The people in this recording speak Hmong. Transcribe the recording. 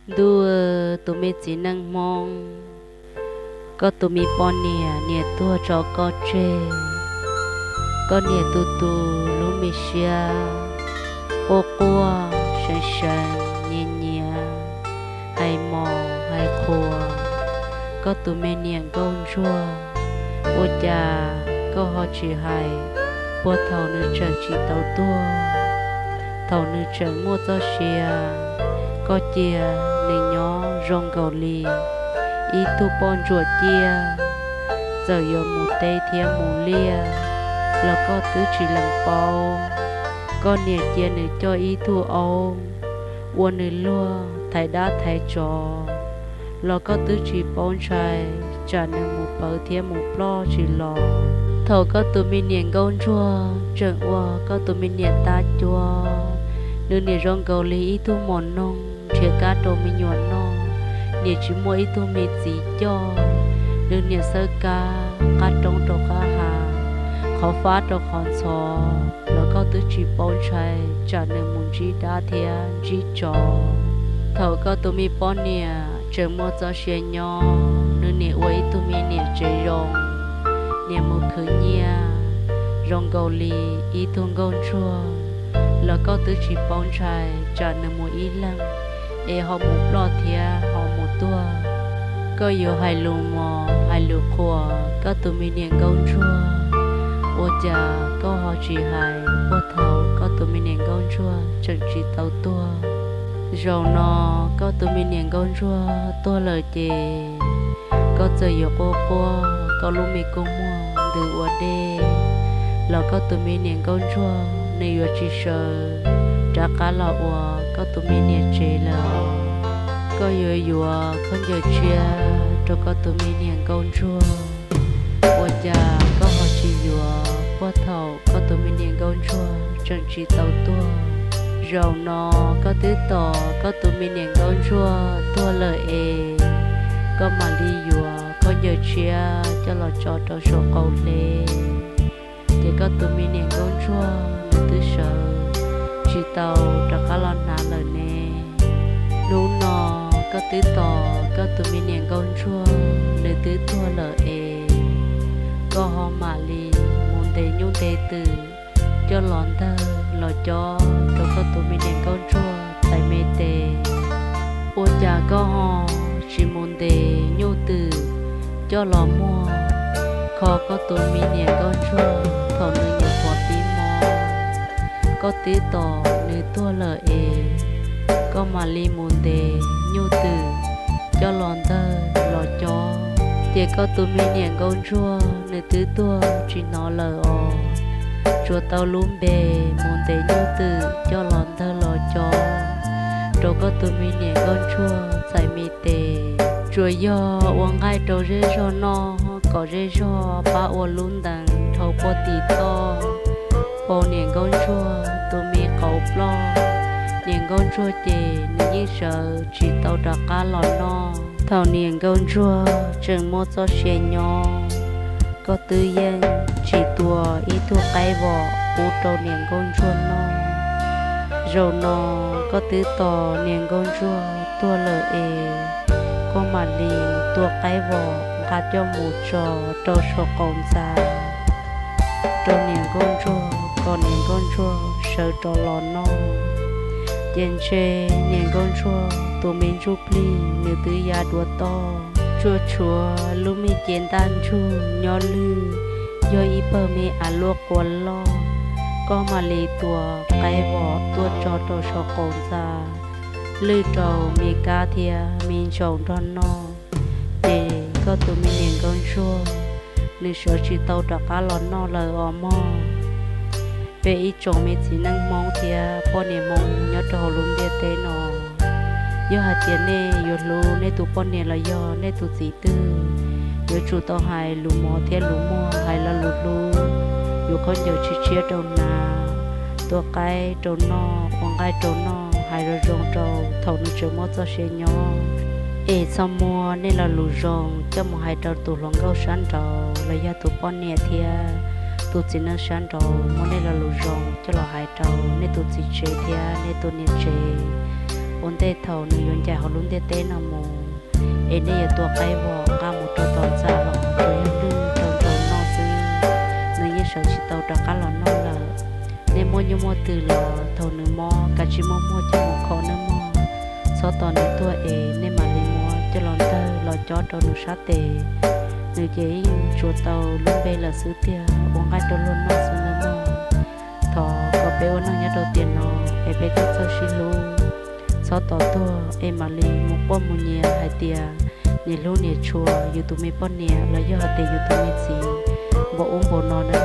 Ntuj, tus me txiv neej Hmoob, koj tus me poj niam niam tuag tso koj tseg, koj niam tu tu lub me siab, quaj quaj seev seev nyiav nyiav, hais mos hais qhuas koj tus me niam nkauj ntsuag. Ua cas koj ho tsis hais puag thaum nws tseem tsis tau tuag, thaum nws tseem muaj txoj sia, koj cia nws nyob zoo nkaus li ib tug poj ntsuam ciaj, txawm yuav mus teb thiab mus liaj los koj twb tsis lees paub. Koj niam cia nws coj ib tug aub ua nws luag thaiv dab thaiv tsov los koj twb tsis paub ntshai, tsam nws mus pawv thiab mus ploj tsis los. Thaum koj tus me niam nkauj ntsuag tseem ua koj tus me niam tab cuab, nws niam zoo nkaus li ib tug mos noog nrhiav kab rau me nyuam noj, niam tsis muaj ib tug me txiv coj, nws niam xawb kab qab roob rau qab hav, qhov fab rau qhov ntxhov los koj twb tsis paub ntshai, tsam nws mus ntsib dab thiab ntsib tsov. Thaum koj tus me poj niam tseem muaj txoj sia nyob, nws niam ua ib tug me niam tsev zoo, niam mus khwv nyiaj zoo nkaus li ib tug nkauj ntsuag los koj twb tsis paub ntshai, tsam nws mus ib leeg es ho mus ploj thiab ho mus tuag. Koj yuav hais lus mos hais lus qhuas koj tus me niam nkauj ntsuag, ua cas koj ho tsis hais puag thaum koj tus me niam nkauj ntsuag tseem tsis tau tuag? Zaum no koj tus me niam nkauj ntsuag tuag lawm ces koj txawm yuav quaj quaj koj lub me kua muag ntws ua dej los koj tus me niam nkauj ntsuag nws yuav tsis sawv rov qab los ua koj tus me niam tsev lawm. Koj yuav yuav khaub ncaws tshiab rau koj tus me niam nkauj ntsuag, ua cas koj ho tsis yuav puag thaum koj tus me niam nkauj ntsuag tseem tsis tau tuag? Zaum no koj twb tos koj tus me niam nkauj ntsuag tuag lawm es koj mam li yuav khaub ncaws tshiab coj los tso rau saum qaum hle, ces koj tus me niam nkauj ntsuag nws twb sawv tsis tau rov qab los hnav lawm ne. Hnub no koj twb tos koj tus me niam nkauj ntsuag nws twb tuag lawm es koj ho mam li mus ntes nyuj ntes twm coj los ntawg los cob rau koj tus me niam nkauj ntsuag txhais me tes. Ua cas koj ho tsis mus ntes nyuj twm coj los muag kho koj tus me niam nkauj ntsuag thaum nws nyuam qhuav pib mob? Koj twb tos nws tuag lawm es koj mam li mus ntes nyuj twm coj los ntawg los cob, ces koj tus me niam nkauj ntsuag nws twb tuag tsis hnov lawm os. Tsuas tau lub npe mus ntes nyuj twm coj los ntawg los cob rau koj tus me niam nkauj ntsuag txhais me tes. Tsuas yog ua nqaij rau zej zog noj kom zej zog pab ua lub ntees dhau puag tim toj, pau niam nkauj ntsuag tus me qauv ploj. Niam nkauj ntsuag ces nws yeej sawv tsis tau rov qab los noj. Thaum niam nkauj ntsuag tseem muaj txoj sia nyob, koj twb yeej tsis tua ib tug qaib vom pub rau niam nkauj ntsuag noj. Zaum no koj twb tos niam nkauj ntsuag tuag lawm es koj mam li tua qaib vom nqa coj mus tso rau saum qaum ntxa rau niam nkauj ntsuag kom niam nkauj ntsuag sawv rov los noj. Ces ntshe niam nkauj ntsuag tus me ntsuj plig nws twb ya dua toj, tsuas tshuav lub me cev ntaj ntsug nyob lwj, yog ib pawg me av luaj quas loj. Koj mam li tua qaib vom tuaj tso rau saum qaum ntxa, lwj rau me kab thiab me ntsaum nrog noj, ces koj tus me niam nkauj ntsuag nws sawv tsis tau rov qab los noj lawm os mog. Peb ib tsoom me txiv neej Hmoob thiab poj niam Hmoob nyob rau hauv lub ntiaj teb no, yog hais tias nej yuav hlub nej tus poj niam los yog nej tus txiv twg, yuav tsum tau hais lus mov thiab lus muag, hais lo lus hlub, yuav khaub ncaws tshiab tshiab rau hnav, tua qaib rau noj, ua nqaij rau noj, hais zoo zoo rau thaum nws tseem muaj txoj sia nyob. Es txhob muab nej lo lus zoo coj mus hais rau tus hluas nkauj sab nraud los yog tus poj niam thiab tus txiv neej sab nraud muab nej lo lus zoo coj los hais rau nej tus txiv tsev thiab nej tus niam tsev. ua ntej thaum nws yuav ncaim hauv lub ntiaj teb no mus, es nej yuav tua qaib vos nqa mus rau tom ntxa los tsuas yog lwj rau ntaus noj xwb, nws yeej sawv tsis tau rov qab los noj lawm. Nej muaj nyuj muaj twm los thaum nws mob kav tsij muab muag coj mus kho nawb mog. Txhob tos nws tuag es nej mam li muab coj los ntawg los cob rau nws sab tes, nws ces yeej tsuas tau lub npe lawm xwb tiag, ua nqaij rau luag noj xwb nawb mog. Thov kom peb ua neej nyob rau tiam no es peb thiaj txawj sib hlub. Txhob tos tuag es mam li mus quaj mus nyiav hais tias niam hlub niam tshua yus tus me poj niam los yog hais tias yus tus me txiv npaum ub npaum no na.